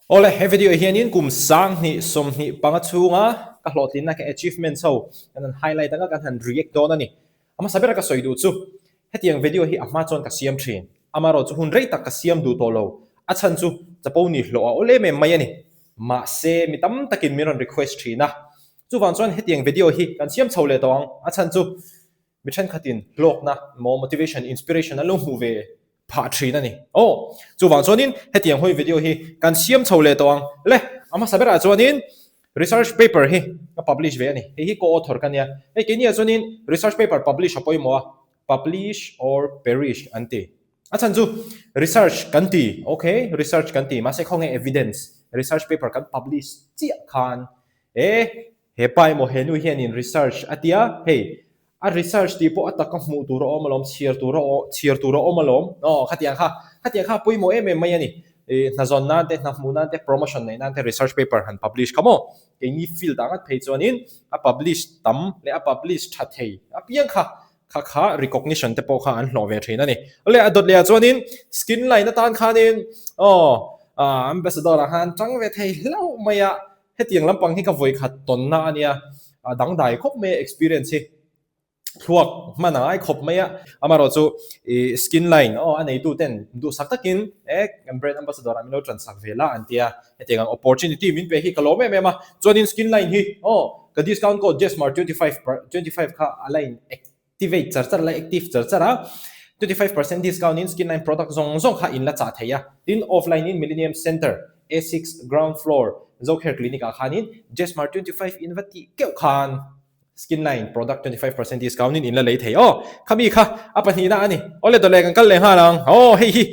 Awle, he video hianin kum 2025 chhunga ka hlawhtlinna ka achievements ho kan han highlight anga kan han react dawn a ni. A hmasa bera ka sawi duh chu hetiang video hi a hma chuan ka siam thin. Amaherawh chu hun rei tak ka siam duh tawh lo. A chhan chu chapo ni hlawh a awl em em mai a ni. Mahse, mi tam takin min rawn request thin a. Chuvang chuan hetiang video hi kan siam chho leh tawh ang. A chhan chu mi thenkhatin hlawkna emaw motivation, inspiration an lo hmuh ve phah thin a ni. Aw, chuvang chuanin hetiang hawi video hi kan siam chho leh tawh ang. Le, a hmasa berah chuanin research paper hi ka publish ve a ni. Hei hi co-author ka nia. Hei keiniah chuanin research paper publish a pawimawh a, publish or perish an ti. A chhan chu research kan ti, okay, research kan ti, mahse khawnge evidence, research paper kan publish chiah khan e He pa emaw he nu hianin research a tia, hei, a research tih pawh a taka hmuh tur a awm alawm, chhiar tur a chhiar tur a awm alawm, aw, khatiang kha, khatiang kha a pawimawh em em mai a ni. Ih, hna zawn nan te, hna hmuh nan te, promotion neih nan te research paper han publish kha maw? Keini field ah ngat phei chuanin a publish tam leh a publish tha thei apiang kha, kha kha recognition te pawh kha an hlawh ve thin a ni. Awle, a dawt leh ah chuanin skin line atan khanin, aw, ambassador ah khan tang ve thei hlauh mai a, Hetiang lampang hi ka vawikhat tawnna a nia, a dangdai khawp mai a experience hi thluak hman a ngai khawp mai a. Amaherawh chu i skin line aw a neitu ten duhsak takin e kan brand ambassador ah min lo tansak ve la an tia, hetiang ang opportunity min pe hi ka lawm em em a. Chuanin skin line hi aw ka discount code jesmar 25 per 25 kha a line Activate char char la active char char a, 25% discount in skin line product zawng zawng kha in la chah thei a. Tin, offline in Millennium Centre, A6 ground floor, Zocare Clinic ah khanin Jesmar 25 in va tih keuh khan skin line product 25% discount in in la lei thei aw. Khami kha a pahnihna a ni. Awle dawleh kan kal leh nghal ang. Aw hei hi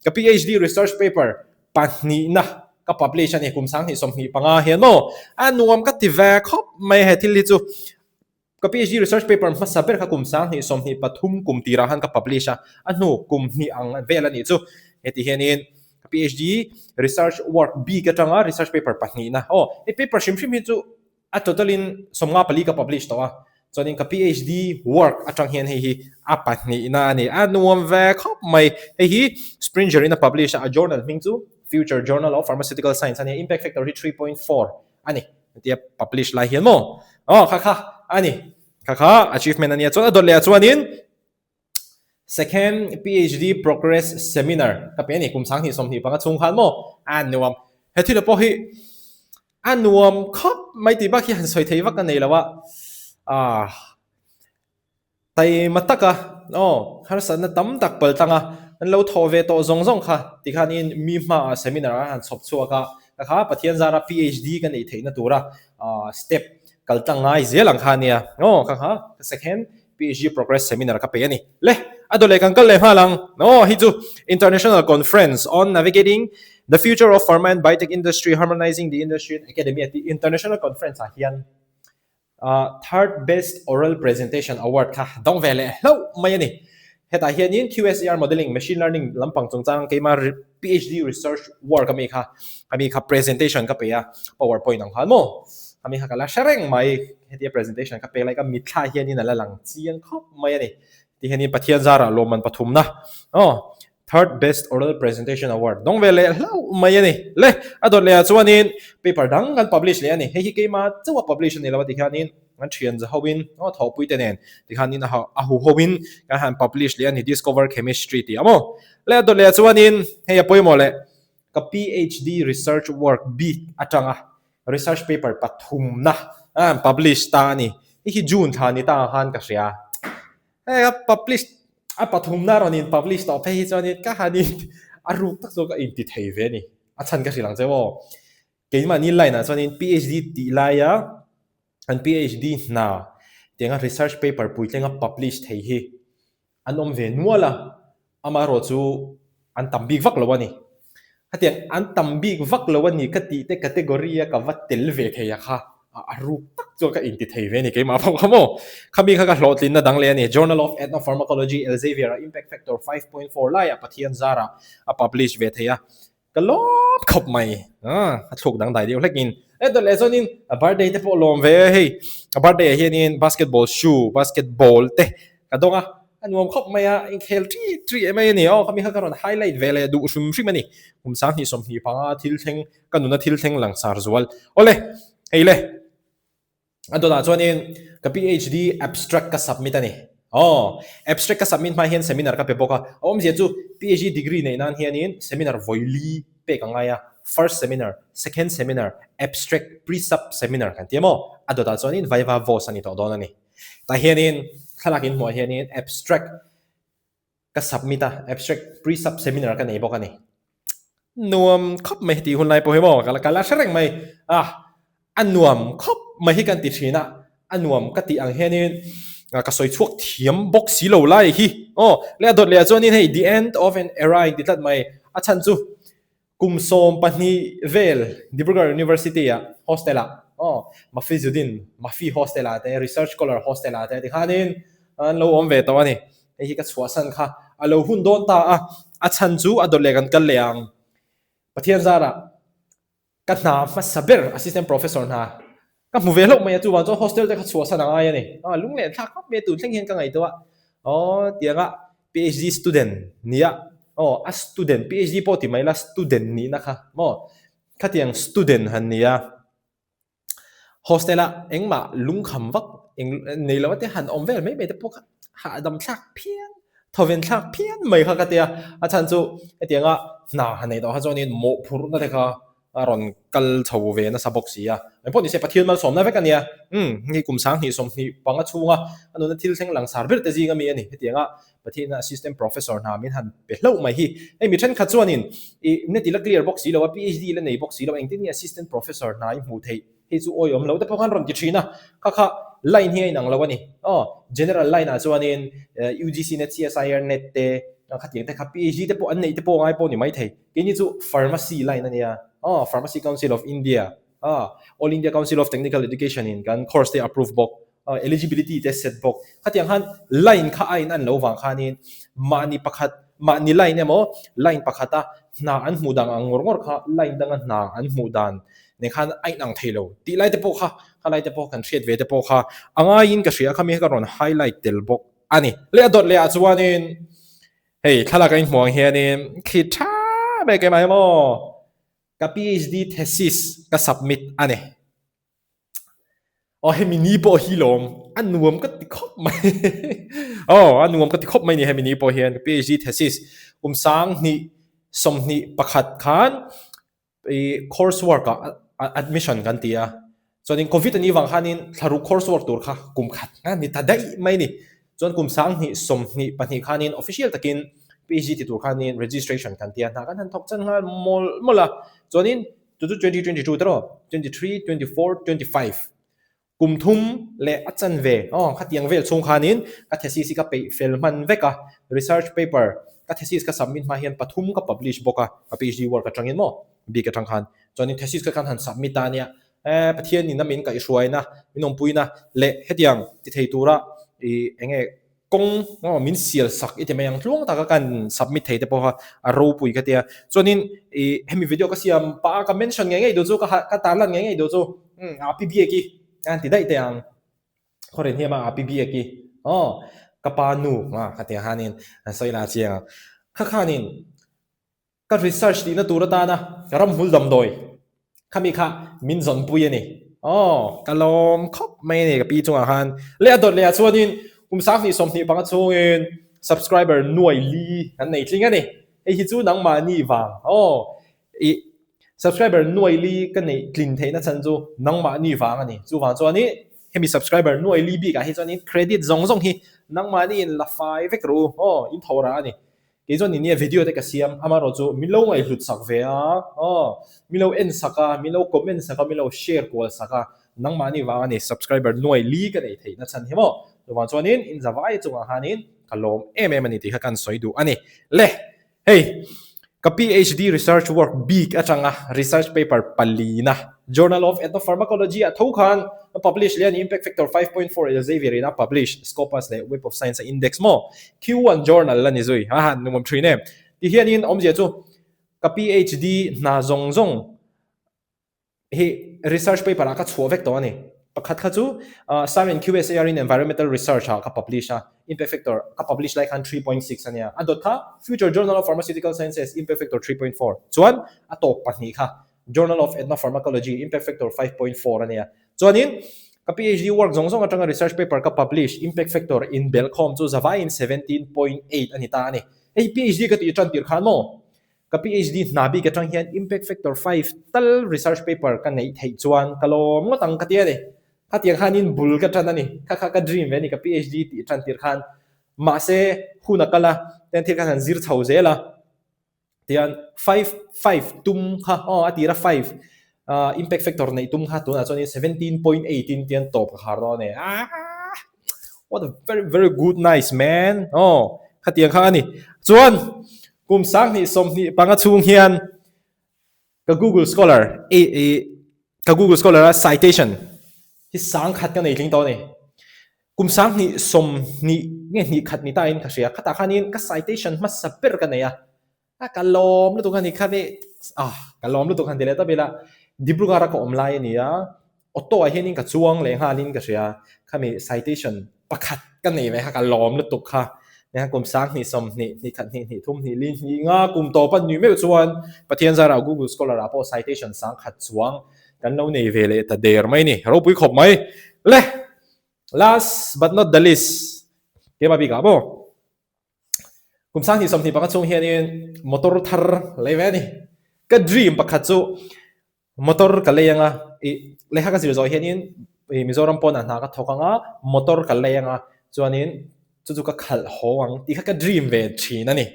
ka PhD research paper pahnihna ka publish a ni kum 2025 hian maw. A nuam ka ti ve khawp mai he thil hi chu. Ka PhD research paper hmasa ber kha kum 2023 kum tirah khan ka publish a, a hnu kum hnih ang vel a nih chu. Heti hianin ka PhD research work bik atanga research paper pahnihna, aw hei paper hrim hrim hi chu a total in 54 ka publish tawh a, chuanin ka PhD work atang hian hei hi a pahnihna a ni, a nuam ve khawp mai. Hei hi Springer in a publish a, a journal hming chu Future Journal of Pharmaceutical Science a ni a, impact factor hi 3.4 a ni. Hetia publish lai hian maw? Aw kha kha a ni. Kha kha achievement a nia. Chuan a dawt leh ah chuanin second PhD progress seminar ka pe a ni kum 2025 chhung khan maw? A nuam. He thil pawh hi a nuam khawp mai tih bak hi han sawi thei vak a nei lo a. Ah. Taima taka, aw, harsatna tam tak pal tanga an lo thawh ve tawh zawng zawng kha tikhanin mi hmaah seminar a han chhawp chhuak a, ka kha Pathian zara PhD ka neih theihna tura step kal tlang ngai zel ang kha ania, aw, ka kha ka second PhD progress seminar ka pe a ni. Le, a dawleh kan kal leh nghal ang, aw, hei chu International Conference on Navigating the Future of Pharma and Biotech Industry, Harmonizing the Industry and Academia tih international conference ah hian Third Best Oral Presentation Award kha dawng ve leh hlauh mai a ni. Hetah hianin QSAR Modeling, Machine Learning lampang chungchang keima PhD research work ami kha ami kha presentation ka pe a, PowerPoint ang khan maw? Ami kha ka la hre reng mai. Hetia presentation ka pek lai ka mitthla hianin a la lang chiang khawp mai a ni. Tihianin Pathian zarah lawmman pathumna aw Third Best Oral Presentation Award dawng ve leh hlauh mai a ni. Le, a dawt leh ah chuanin paper dang kan publish leh a ni. Hei hi keimah chauh a publish a ni lo a tikhianin kan thian za hoin aw thawhpui te nen tikhanin a a hu hoin kan han publish leh a ni Discover Chemistry tih a maw. Le, a dawt leh ah chuanin hei a pawimawh leh ka PhD research work bik atanga research paper pathumna a han publish ta a ni. Hei hi June thla ni ta ang khan ka hria. Hei a publish a pathumna rawn in publish tawh phei hi chuanin ka han in a ruk tak chu ka inti thei ve a ni. A chhan ka hrilh ang che aw. Keimahni line ah chuanin PhD tih laia an PhD hna tianga research paper puitlinga publish thei hi an awm ve nual a, amaherawh chu an tam bik vak lo a ni. Hetiang an tam bik vak lo a ni ka tih te category a ka va tel ve thei a kha a ruk tak chuan ka inti thei ve a ni keimah pawh kha maw. Khami kha ka hlawhtlinna dang leh a ni. Journal of Ethnopharmacology Elsevier a impact factor 5.4 laiah Pathian zarah a publish ve thei a. Ka lawm khawp mai. A thluk dangdai deuh hlekin. E dawt leh chuanin a birthday te pawh lawm ve a hei. A birthday ah hianin basketball shoe, basketball te ka dawng a. A nuam khawp mai a, inkhel ṭi ṭi mai a ni. Aw, khami kha ka rawn highlight ve leh duh hrim hrim a ni. Kum 2025 thil thleng, ka nuna thil thleng langsar zual. Awle, hei le. A dawtah chuanin ka PhD abstract ka submit a ni. Aw, abstract ka submit hma hian seminar ka pe bawk a. A awmzia chu PhD degree neih nan hianin seminar vawi li pek a ngai a, first seminar, second seminar, abstract, pre-sub seminar kan ti a maw? A dawtah chuanin viva voce a ni tawh dawn a ni. Tah hianin thlalak in hmuh ah hianin abstract ka submit a, abstract pre-sub seminar ka nei bawk a ni. Nuam khawp mai tih hun lai pawh hi maw ka la hre reng mai a, a nuam khawp mai hi kan ti thin a, a nuam ka tih ang hianin ka sawi chhuak thiam bawk si lo lai hi aw leh a dawt leh ah chuanin hei the end of an era in ti tlat mai a chhan chu Kum 12 vel Dibrugarh University ah hostel ah aw Mafizuddin Mafi hostel ah te Research Scholar hostel ah te tikhanin an lo awm ve tawh a ni. Hei hi ka chhuahsan kha a lo hun dawn ta a, a chhan chu a dawt leh kan kal leh ang. Pathian zarah ka hna hmasa ber Assistant Professor hna Ka hmu ve hlauh mai a, chuvang chuan hostel te kha chhuahsan a ngai a ni. A lung leh thlak khawp mai a, tun thleng hian ka ngaihtuah a, aw tianga PhD student nia, aw a student PhD pawh ti mai la student nihna kha maw, khatiang student han nia, hostel a engmah lungkham vak eng nei lo te han awm vel mai mai te pawh kha hahdam thlak phian, thawven thlak phian mai kha ka tia, a chhan chu hetianga hna han nei tawh kha chuanin mawhphurhna te kha a rawn kal chho ve nasa bawk si a. Engpawh nise Pathian malsawmna vek a nia. Umm, hei kum 2025 chhunga a nuna thil thleng langsar ber te zing a mi a ni. Hetianga Pathiana Assistant Professor hna min han pe hlauh mai hi. Hei mi thenkhat chuanin i net i la clear bawk si lo a, PhD i la nei bawk si lo a, engtin nge Assistant Professor hna i hmuh theih? Hei chu awiawm lo te pawh khan rawn ti thin a. Kha kha line hi a inang lo a ni. Aw, General line ah chuanin UGC net, CSIR net te, khatiang te kha PhD te pawh an neih te pawh ngai pawh ni maithei. Keini chu Pharmacy line a nia, aw Pharmacy Council of India, aw All India Council of Technical Education in kan course te approve bawk, aw eligibility te set bawk. Khatiang khan line kha a in an lo vang khanin mahni pakhat, mahni line emaw line pakhata hna an hmuh dan ang ngawr ngawr kha line danga hna an hmuh dan nen khan a inang thei lo tih lai te pawh kha, kha lai te pawh kan hriat ve te pawh kha a ngaiin ka hria kha mi ka rawn highlight tel bawk a ni. Leh a dawt leh ah chuanin Hei thlalak a inhmuh ang hianin khi tha mek em ai maw? Ka PhD thesis ka submit a ni. Aw hemi ni pawh hi lawm a nuam ka ti khawp mai. Aw a nuam ka ti khawp mai ni hemi ni pawh hian ka PhD thesis kum 2021 khan i course work ah admission kan ti a, chuanin covid anih vang khanin thlaruk course work tur kha kum khat a ni ta daih mai a ni. Chuan kum 2022 khanin official takin PhD ti tur khanin registration kan ti a, hna kan han thawk chan nghal mawlh mawlh a, chuanin chu chu 2022 te rawh, 23, 24, 25 Kum thum leh a chanve aw khatiang vel chhung khanin ka thesis hi ka peih fel hman vek a, research paper ka thesis ka submit hma hian pathum ka publish bawk a, ka PhD work atangin maw bik atang khan chuanin thesis ka khan han submit a nia eh Pathian in a min kaihhruaina min awmpuina leh hetiang ti thei tura ih eng nge kawng aw min sial sak i ti mai ang tluang taka kan submit thei te pawh kha a ropui ka tia chuanin ih hemi video ka siam pah a ka mention ngei ngei duh chu ka ka tar lan ngei ngei duh chu umm a pi biak i a han ti daih teh ang khawrin hian a pi biak i aw ka pa nu a ka tia khanin an sawi la chiang ang kha khanin Ka research tihna tur atana ramhmul damdawi khami kha min zawnpui a ni. Aw, ka lawm khawp mai a ni ka pi chungah khan. Leh a dawt leh ah chuanin kum 2025 chhungin subscriber nuai li kan nei tling a ni. Hei hi chu nangmahni vang. Aw, i subscriber nuai li ka neih tlin theihna chhan chu nangmahni vang a ni. Chuvang chuanin hemi subscriber nuai li bikah hi chuanin credit zawng zawng hi nangmahni in la fai vek rawh u. Aw, in tho rah a ni. Kei chuan nia video te ka siam, amaherawh chu min lo ngaihhlut sak ve a, aw, min lo en sak a, min lo comment sak a, min lo share kual sak a, nangmahni vang a ni subscriber nuai li ka neih theih na chhan hi maw? Chuvang chuanin in zavai chungah khanin ka lawm em em a ni tih kha kan sawi duh a ni. Le, hei ka PhD research work bik atanga research paper palina Journal of Ethnopharmacology ah tho khan a publish leh a ni, Impact Factor 5.4 Elsevier in a publish, Scopus leh Web of Science a index maw? Q1 journal la ni zui, ha ha, nuam thin em. Ti hianin awmzia chu ka PhD hna zawng zawng hi research paper ah ka chhuah vek tawh a ni. Pakhat kha chu SAR and QSAR in Environmental Research ah ka publish a, impact factor ka publish lai khan 3.6 a nia. A dawt kha Future Journal of Pharmaceutical Sciences impact factor 3.4 chuan a tawp pahnih kha Journal of Ethnopharmacology impact factor 5.4 a nia. Chuanin ka PhD work zawng zawng atanga research paper ka publish impact factor inbelh khawm chu zavaiin 17.8 a ni ta a ni. Hei PhD ka tih tan tir khan maw? Ka PhD hna bik atang hian impact factor five tal research paper ka neih theih chuan ka lawm ngawt ang ka ti a ni. Khatiang khanin bul ka tan a ni. Kha kha ka dream ve a ni ka PhD tih tan tir khan. Mahse hun a kal a, tian thil khan han zir chho zel a. Tian five five tum kha aw a tira five impact factor neih tum kha tunah chuanin 17.8 in tian tawp ka khar dawn e. Aah! What a very very good nice man aw khatiang kha a ni. Chuan kum 2025 chhung hian ka Google Scholar i i ka Google Scholar a citation hi 10,000 ka nei tling tawh a ni. Kum 2020 nge hnih khat ni ta in ka hria. Khatah khanin ka citation hmasa ber ka nei a. A ka lawm lutuk a ni kha ni ah ka lawm lutuk han ti leh tawp ila Dibrugarh a ka awm lai a ni a auto ah hianin ka chuang leh nghalin ka hria khami citation pakhat ka nei ve kha ka lawm lutuk kha nia kum 20 20 hnih khat hnih hnih thum hnih li hnih nga kum tawp a nui meuh chuan Pathian zarah Google Scholar ah pawh citation 10,000 chuang kan lo nei ve leh ta der mai ni ropui khawp mai le last but not the least keimah bikah maw. Kum 2025 chhung hianin motor thar lei ve a ni. Ka dream pakhat chu motor ka lei anga i lehkha ka zir zawh hianin i Mizoram pawnah hna ka thawk anga motor ka lei anga chuanin chu chu ka khalh haw ang tih kha ka dream ve thin a ni.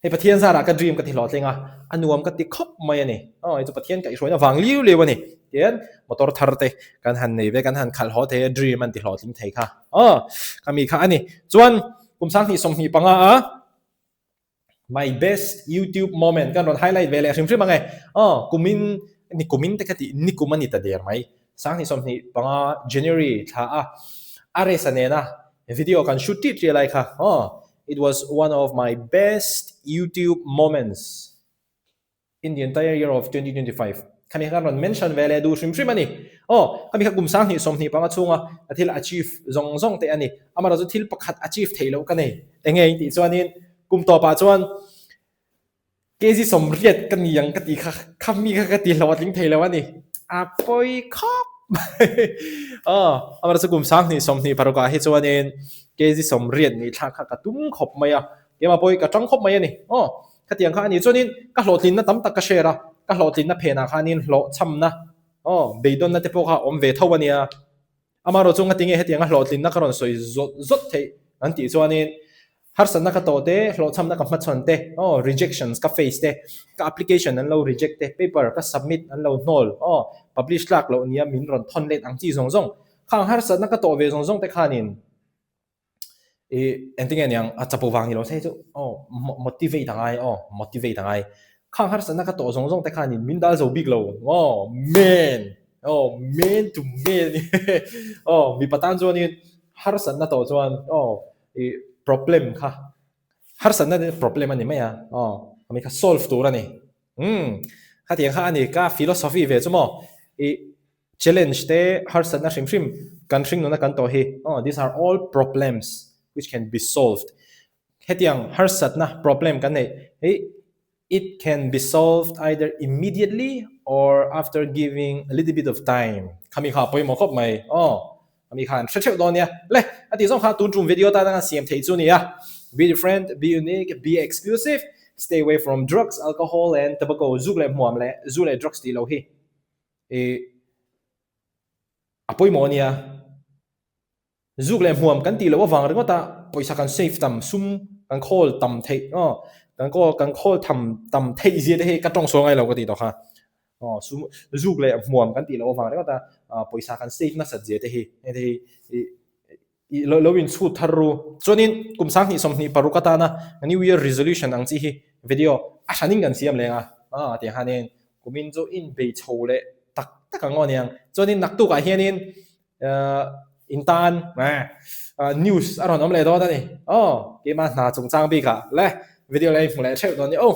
Hei Pathian zarah ka dream ka ti hlawhtling a, a nuam ka ti khawp mai a ni. Aw hei chu Pathian kaihhruaina vang liu liu a ni. Tihian motor thar te kan han nei ve kan han khalh haw thei a dream an ti hlawhtling thei kha. Aw ka mi kha a ni. Chuan kum 2025 a my best YouTube moment kan rawn highlight ve leh hrim hrim ang e. Aw kumin ni kumin te kha tih ni kum a ni ta der mai. 2025 January thla a Aresa nena video kan shoot tit ri lai kha. Aw it was one of my best YouTube moments in the entire year of 2025. Khami kha kan rawn mention ve leh duh hrim hrim a ni. Aw, khami kha kum 2025 chhunga a thil achieve zawng zawng te a ni. Amaherawhchu thil pakhat achieve theih loh ka nei. Enge in tih chuanin kum tawpah chuan Kg 80 ka ni ang ka ti kha, khami kha ka ti hlauh a tling thei lo a ni. A pawi khawp mai. Aw, amaherawhchu kum 2026 ah hi chuanin kg 80 nih thlak kha ka tum khawp mai a. Keimah pawh hi ka tang khawp mai a ni. Aw, khatiang kha a nih chuanin ka hlawhtlinna tam tak ka share a, ka hlawhtlinna phenah khanin hlawhchhamna, aw, beidawnna te pawh kha a awm ve tho a nia. Amaherawh chu ngatinge hetianga hlawhtlinna ka rawn sawi zawt zawt theih an tih chuanin harsatna ka tawh te, hlawhchhamna ka hmachhawn te, aw, rejections ka face te, ka application an lo reject te, paper ka submit an lo hnawl, aw, publish tlak loh nia min rawn thawn let ang chi zawng zawng. Khang harsatna ka tawh ve zawng zawng te khanin I engtinge niang a chapo vang ni lo se chu aw motivate a ngai aw motivate a ngai khang harsatna ka tawh zawng zawng te khanin min dal zo bik lo aw man aw man to man aw mipa tan chuanin harsatna tawh chuan aw i problem kha harsatna problem a ni mai a aw ami kha solve tur a ni umm khatiang kha a ni ka philosophy ve chu maw i Challenge te, harsatna hrim hrim kan hring nuna kan tawh hi, oh, these are all problems which can be solved. Hetiang harsatna, problem kan neih hi it can be solved either immediately or after giving a little bit of time. Khami kha pawimawh khawp mai, oh, khami khan hre theuh dawn nia. Le, a tih zawng kha tun tum video tan a siam theih chu nia. Be different, be unique, be exclusive, stay away from drugs, alcohol and tobacco, zuk leh hmuam leh zu leh drugs tih lo hi. I a pawimawh a nia, zuk leh hmuam kan tih loh avang ringawt a pawisa kan save tam, sum kan khawl tam theih aw, kan kawl kan khawl tham tam theih zia te hi ka tawng sual ngai lo ka tih tawh kha aw, sum zuk leh hmuam kan tih loh avang ringawt a pawisa kan save nasat zia te hi heng te hi i I lo lo in chhut thar ru. Chuanin kum 2026 atana New Year Resolution ang chi hi video a hranin kan siam leng a, ah tiang hianin kumin chu in bei chho leh tak tak ang aw aniang. Chuanin naktukah hianin in tan news a rawn awm leh dawn a ni. Aw keimah hna chungchang bikah le video leh hmu leh theuh dawn ni aw.